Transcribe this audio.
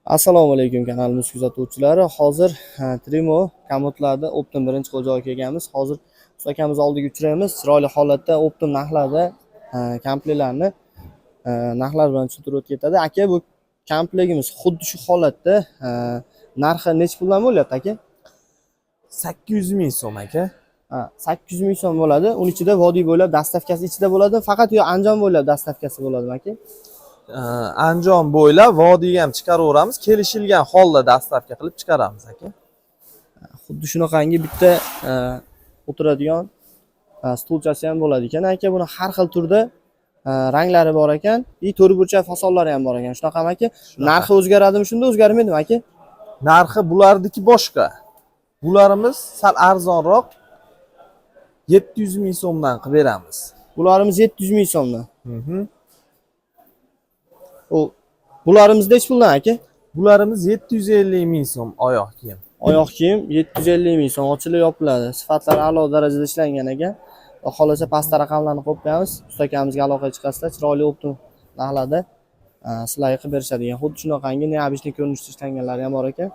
Assalomu alaykum, kanalimiz kuzatuvchilari. Hozir Trimo komodlarda оптом birinchi qo'l joyga kelganmiz. Hozir usta akamiz oldiga uchraymiz. Chiroyli holatda оптом narxlarda komplektlarni narxlar bilan tushuntirib o'tib ketadi. Aka, bu komplektimiz xuddi shu holatda narxi nechi puldan bo'lyapti, aka? 800 000 so'm, aka. Ha, 800 ming so'm bo'ladi. Uni ichida vodiy bo'ylab доставка si ichida bo'ladi. Faqat yo Andijon bo'ylab доставка si bo'ladimi, aka? Andijon bo'ylab, vodiyga ham chiqaraveramiz. Kelishilgan holda доставка qilib chiqaramiz, aka. Xuddi shunaqangi bitta o'tiradigan stulchasi ham bo'ladi ekan, aka. Buni har xil turda ranglari bor ekan и to'rtburchak fasonlari ham bor ekan, shunaqami, aka? Narxi o'zgaradimi shunda, o'zgarmaydimi, aka? Narxi bularniki boshqa. Bularimiz sal arzonroq, 700 ming so'mdan qilib beramiz. Bularimiz 700 ming so'mdan. U bularimiz nechi puldan, aka? Bularimiz 750 ming so'm, oyoq kiyim. Oyoq kiyim 750 ming so'm, ochilib yopiladi, sifatlari a'lo darajada ishlangan ekan. Xudo xohlasa, pastda raqamlarni qo'yib qo'yamiz, usta akamizga aloqaga chiqasizlar. Chiroyli оптом narxlarda sizlarga qilib berishadigan, xuddi shunaqangi необычный ko'rinishda ishlanganlari ham bor ekan.